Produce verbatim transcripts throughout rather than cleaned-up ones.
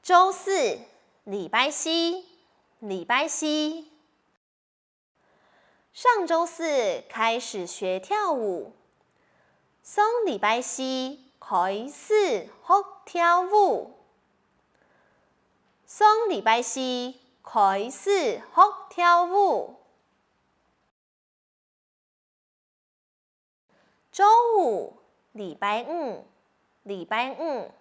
週四，禮拜四，禮拜四。上週四開始學跳舞，上禮拜四開始學跳舞，上禮拜四開始學跳舞。 週五，禮拜五，禮拜五。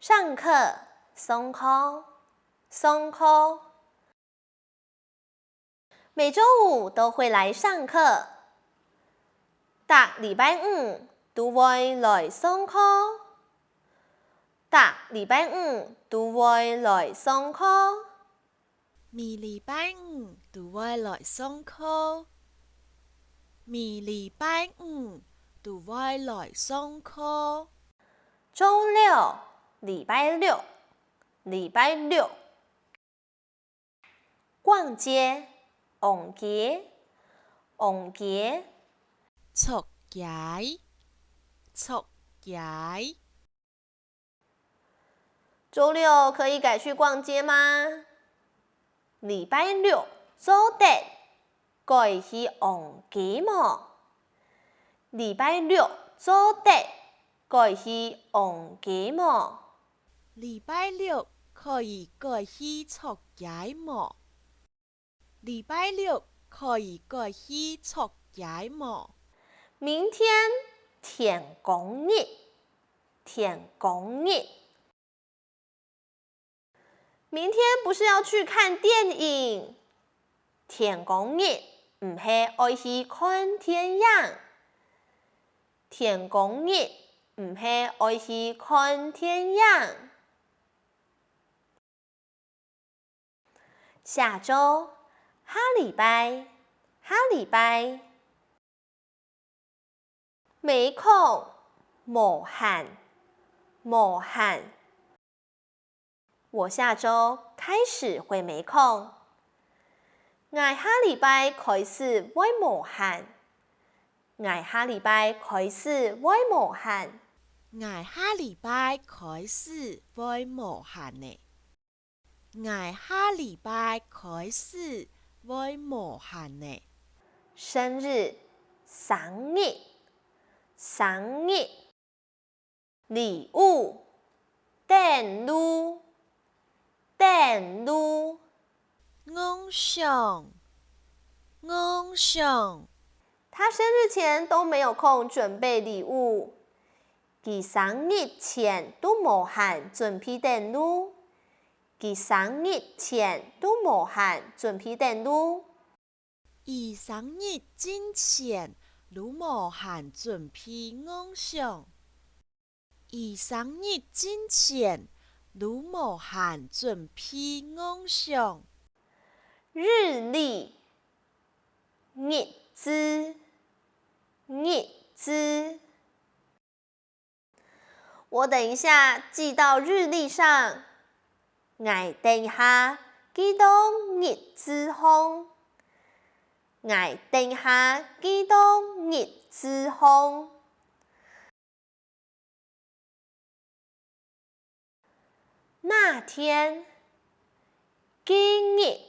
上課，上課，上課。每週五都會來上課。逐禮拜五都會來上課。逐禮拜五都會來上課。 每禮拜五都會來上課。每禮拜五都會來上課。週六，禮拜六，禮拜六。逛街，逛街，逛街。著街，著街。 週六可以改去逛街嗎？禮拜六做得改去逛街無？禮拜六做得改去逛街無？禮拜六可以改去著街無？ 禮拜六可以改去著街無？明天，天光日，天光日。明天不是要去看電影？天光日毋係愛去看電影？天光日毋係愛去看電影？ 下週，下禮拜，下禮拜。沒空，無閒，無閒。我下週開始會沒空。𠊎下禮拜開始會無閒。 𠊎下禮拜開始會無閒。𠊎下禮拜開始會無閒呢。𠊎下禮拜開始會無閒呢。生日，生日，生日。 禮物，等路，等路。戇想，戇想。他生日前都沒有空準備禮物。佢生日前都無閒準備等路。佢生日前都無閒準備等路。 佢生日進前都無閒準備戇想。佢生日進前都無閒準備戇想。日曆，日誌，日誌。 我等一下記到日曆上。𠊎等一下記到日誌項。𠊎等一下記到日誌項。那天，該日，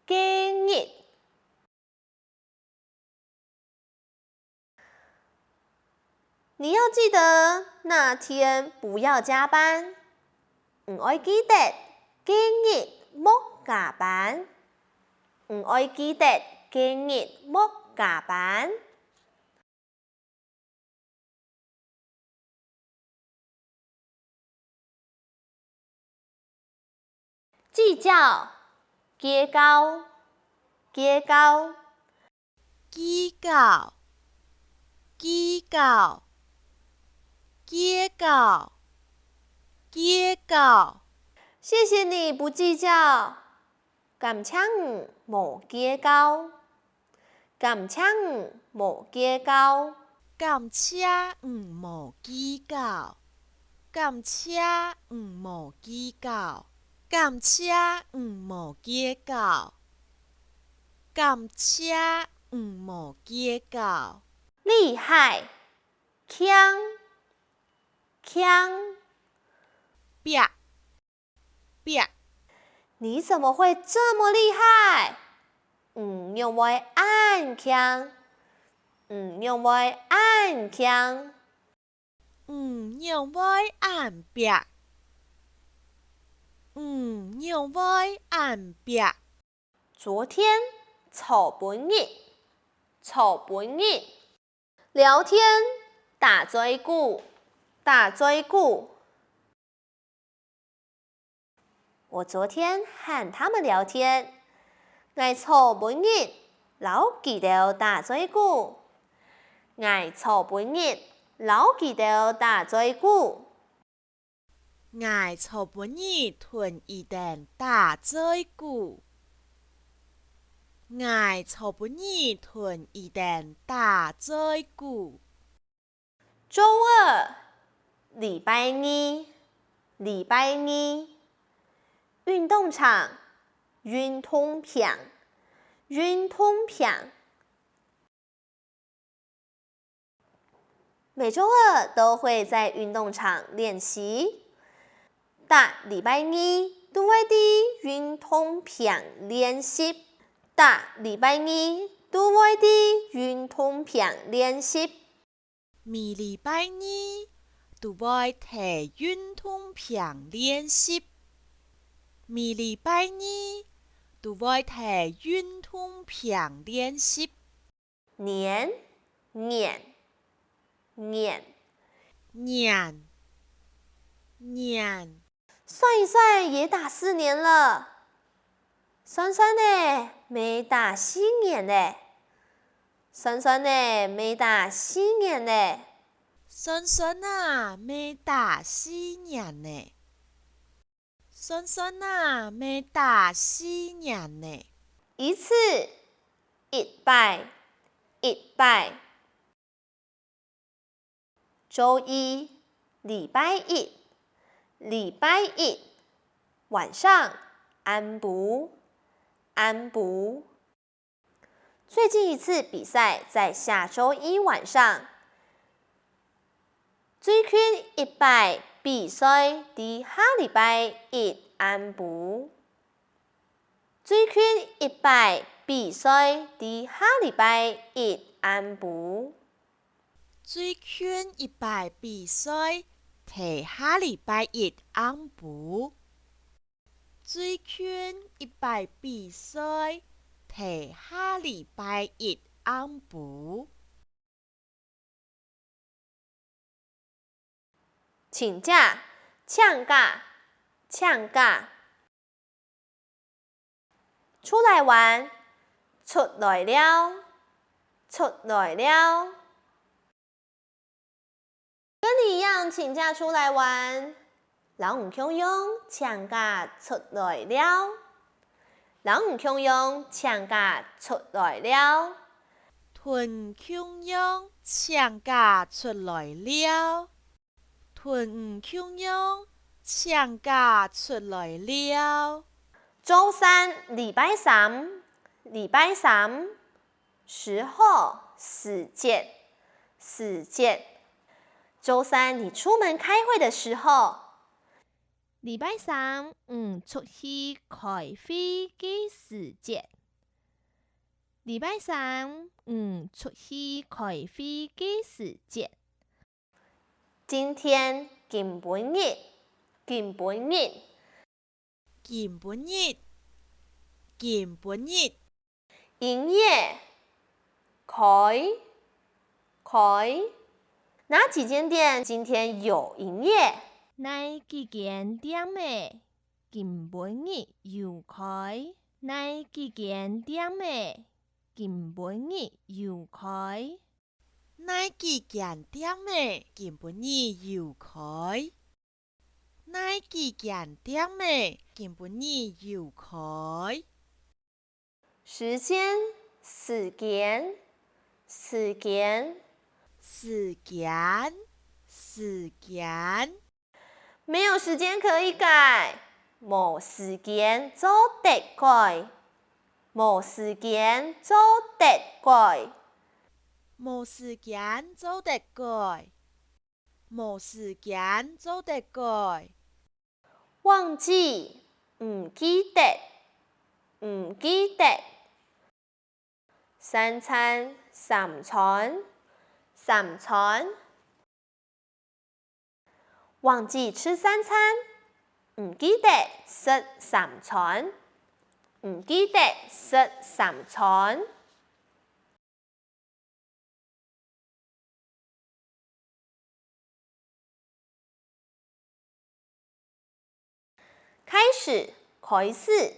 該日。 你要記得那天不要加班。你愛記得該日莫加班。你愛記得該日莫加班。 計較，計較，計較。計較，計較，計較，計較。謝謝你不計較。 感謝你無計較。感謝你無計較。感謝你無計較。感謝你無計較。感謝你無計較。感謝你無計較。厲害，強，強。壁，壁。你怎麼會這麼厲害？你仰會恁慶？你仰會恁慶？你仰會恁壁？你仰會恁壁？昨天，昨晡日，昨晡日。聊天，打嘴鼓，打嘴鼓。 我昨天和他們聊天。𠊎昨晡日摎佢兜打嘴鼓。𠊎昨晡日摎佢兜打嘴鼓。𠊎昨晡日同佢兜打嘴鼓。𠊎昨晡日同佢兜打嘴鼓。 週二，禮拜二，禮拜二。運動場，運動坪，運動坪。每週二都會在運動場練習。逐禮拜二都會在運動坪練習。逐禮拜二都會在運動坪練習。 每禮拜二都會在運動坪練習。每禮拜二都會在運動坪練習。年，年，年。年，年。 算一算也打四年了。算算呢，乜打四年了。算算呢，乜打四年了。算算啊，乜打四年了。算算啊，乜打四年了。一次，一擺，一擺。 週一，禮拜一，禮拜一。晚上，暗晡，暗晡。最近一次比賽在下週一晚上。最近一擺比賽在下禮拜一暗晡。 最近一擺比賽在下禮拜一暗晡。最近一擺比賽在下禮拜一暗晡。最近一擺比賽在下禮拜一暗晡。 請假，請假，請假。出來玩，出來尞，出來尞。跟你一樣請假出來玩。 摎你共樣請假出來尞。摎你共樣請假出來尞。同你共樣請假出來尞。同你共樣請假出來尞。週三，禮拜三，禮拜三。 時候，時節，時節。週三你出門開會的時候。禮拜三，你出去開會个時節。禮拜三，你出去開會个時節。 今天，今晡日，今晡日。今晡日，今晡日。營業，開，開。哪幾間店今天有營業？哪幾間店仔今晡日有開？哪幾間店仔今晡日有開？ 哪幾間店仔今晡日有開？哪幾間店仔今晡日有開？時間，時間，時間。時間，時間。 沒有時間可以改，無時間做得改。無時間做得改。無時間做得改。無時間做得改。忘記，毋記得，毋記得。三餐，三餐，三餐。忘記吃三餐，毋記得食三餐，毋記得食三餐。 開始，開始，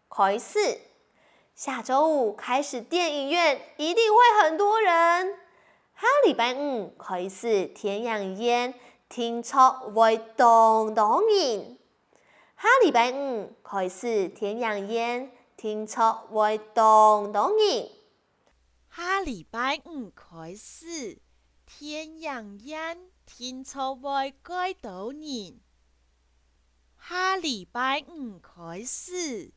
開始。下週五開始，電影院一定會很多人。下禮拜五開始，電影院定著會當多人。下禮拜五開始，電影院定著會當多人。 下禮拜五開始，電影院定著會蓋多人。下禮拜五開始，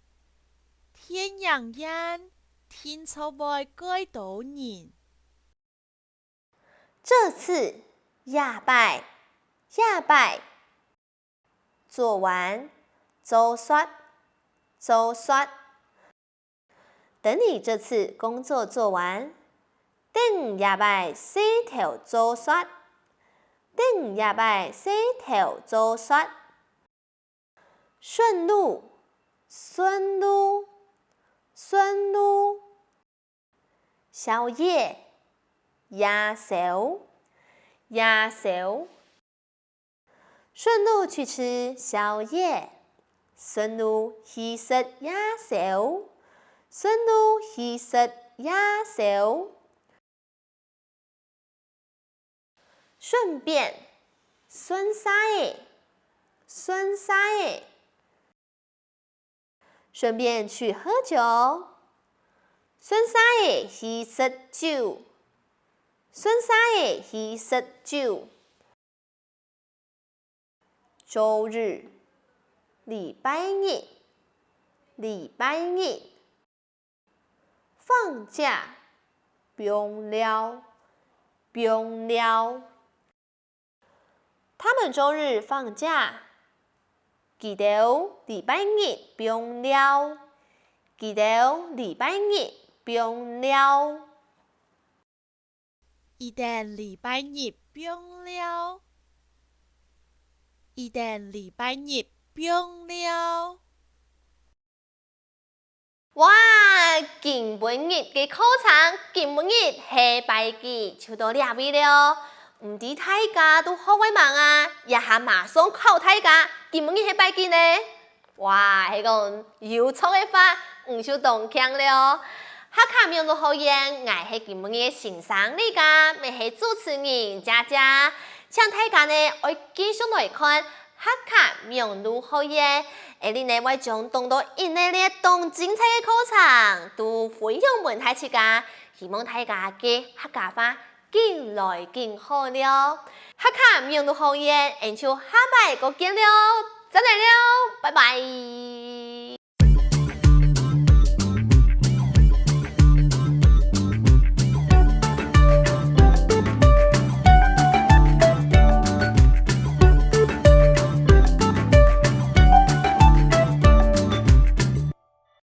電影院定著會蓋多人。這次，這擺，這擺。 做完，做煞，做煞。等你這次工作做完，等這擺事頭做煞，等這擺事頭做煞。順路，順路，順路。 宵夜，夜宵，夜宵。順路去吃宵夜，順路去食夜宵，順路去食夜宵。 順便，順續仔，順續仔。順便去喝酒，順續仔去食酒，順續仔去食酒。 週日，禮拜日，禮拜日。放假，放尞，放尞。他們週日放假，佢兜禮拜日放尞，佢兜禮拜日放尞。 佢兜禮拜日放尞。佢兜禮拜日放尞。哇！今晡日个課程，今晡日係拜幾，就到這位了。毋知大家都學會吂啊？這下馬上考大家，今晡日係拜幾呢？ 哇，係講有著个話，你就當慶了哦！客家名讀好音，𠊎係今晡日个先生李佳，乜係主持人佳佳。請大家呢，愛繼續來看客家名讀好音，下裡呢會將當多一系列當精彩个課程都分享分大自家，希望大家个客家話 緊來緊好了。客家名讀好音，𠊎就下擺過見了，再會了，拜拜。